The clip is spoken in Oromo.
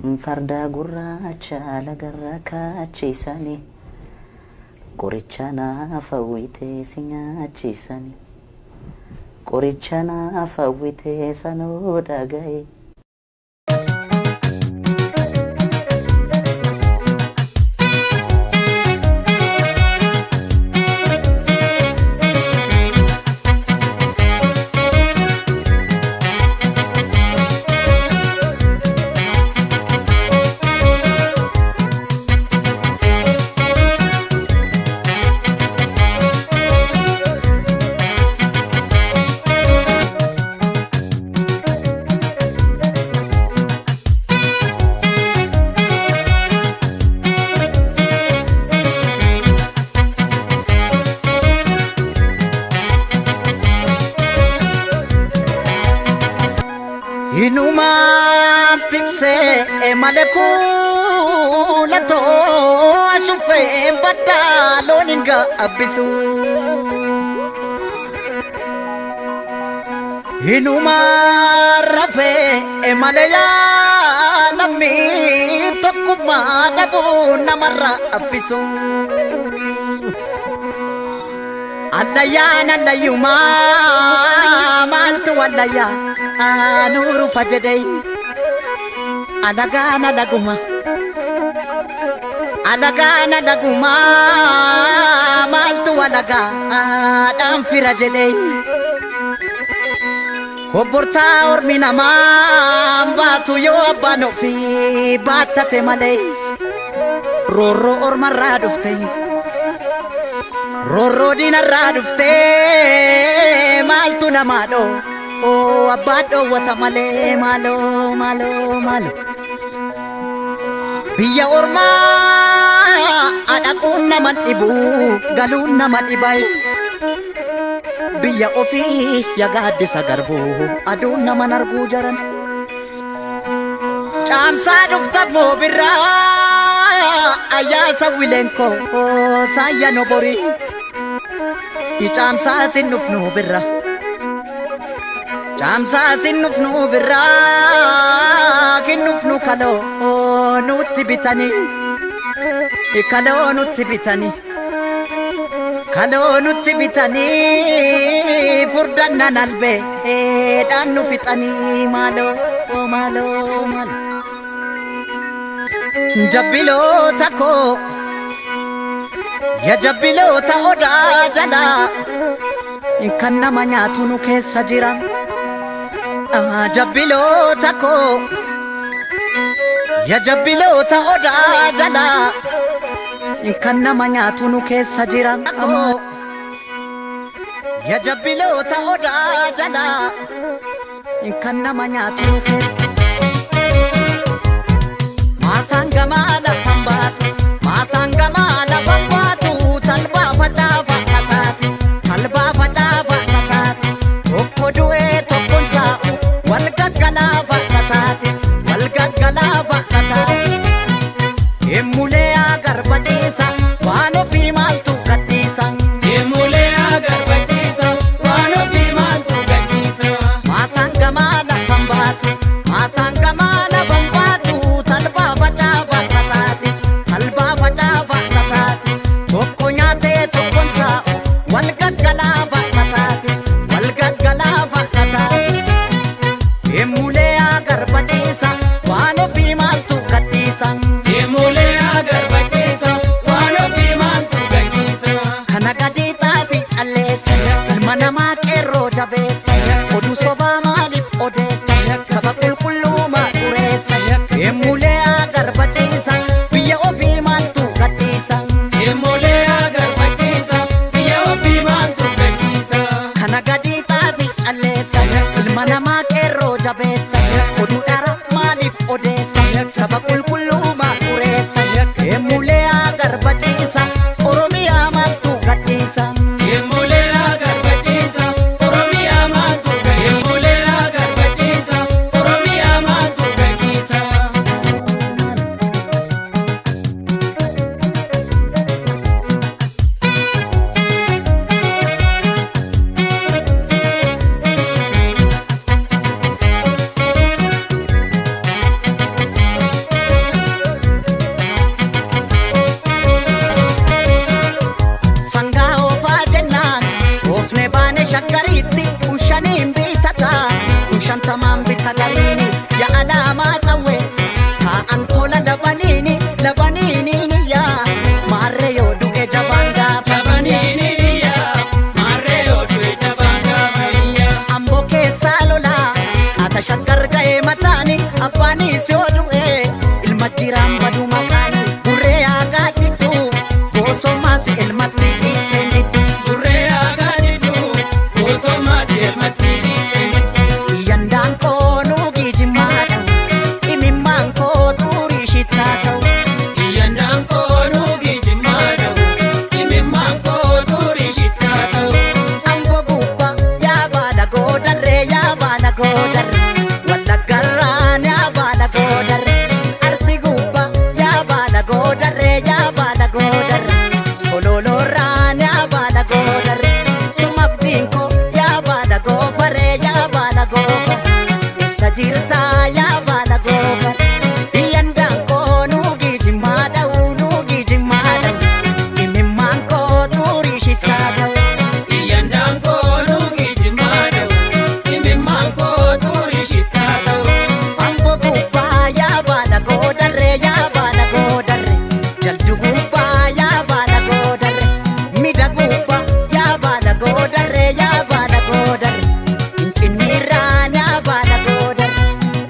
Farda gurraacha lagarra kaachisanii qoricha naaf hawwitee si nyaachisanii qoricha naaf hawwitee sanuu dhagaye. Inumaan tiksee malee kuulatoo ashuufee baddaa loon hin gaabbisu. Inumaan rafee malee yaalamii tokkummaa dhabuu namarraa affisu. Allayyaan allayyumaa maaltu wallayyaa nuurufa jedhee alagaan alaguma. Alagaan alagumaa maaltu alagaadhaan fira jedhee Kobbortaa ormi namaa baatu yoo abbaan ofii baattate malee roorroo ormarraa dhufte roorroo diinarraa dhufte maaltu namaa dhoo abbaan dhoowwata malee maaloo maaloo maaloo. Biyya ormaa dhaquun nama dhibu galuun nama dhibai. Biyya ofii ya gaaddisa garbuu aduun nama arguu jaran. Caamsaa dhufta moo birraa ayyaasa wileenkoo saayya nobori. Caamsaa sin dhufnu birra. Caamsaa sin dhufnu birraa kinnufnu kaloo nutti bitanii. Kaloo nutti bitanii. Kaloo nutti bitanii furdannan albee dhaan nu fixanii maaloo maaloo maaloo. Jabbiloota koo ya jabbiloota odaa jalaa kan nama nyaatu nu keessa jira. Jabbiloota koo ya jabbiloota odaa jalaa kan nama nyaatu nu keessa jira. Ya jabbiloota odaa jalaa kan nama nyaatu nu keessa. Maasaan gamaa lafan baatu, maasaan gamaa lafan baatu, talbaa facaafa kataati, talbaa facaafa kataati. Tokko du'ee tokkoon taa'u, wal gaggalaafa kataati, wal gaggalaafa kataati. Emulee agarba ciisa, waan ofii maaltu gadhiisa. Emulee agarba ciisa, waan ofii maaltu gadhiisa. Maasaan gamaa lafan baatu, maasaan gamaa lafan baatu, talbaa facaafa kataati, talbaa facaafa kataati. Tokko nyaatee tokkoon taa'u, wal gaggalaafa kataati, wal gaggalaafa kataati. Emulee agarba ciisa, waan ofii maaltu gadhiisa. Emulee agarba ciisa, waan ofii maaltu gadhiisa. Kana gadi xaafi calleessa, ilma namaa qeerroo jabeessa, oduu sobaa maaliif odeessa, saba qulqulluu xureessa. Emulee agarba ciisa, biyya ofii maaltu gadhiisa. Emulee agarba ciisa, biyya ofii maaltu gadhiisa. Kana gadi xaafi calleessa, ilma namaa qeerroo jabeessa, oduu dhara maaliif odeessa, saba qulqulluu xureessa. Emulee agarba ciisa, Oromiyaa maaltu gadhiisa. Emulee agarba ciisa, Oromiyaa maaltu gadhiisa. Emulee agarba ciisa, Oromiyaa maaltu gadhiisa. Jiraan badu.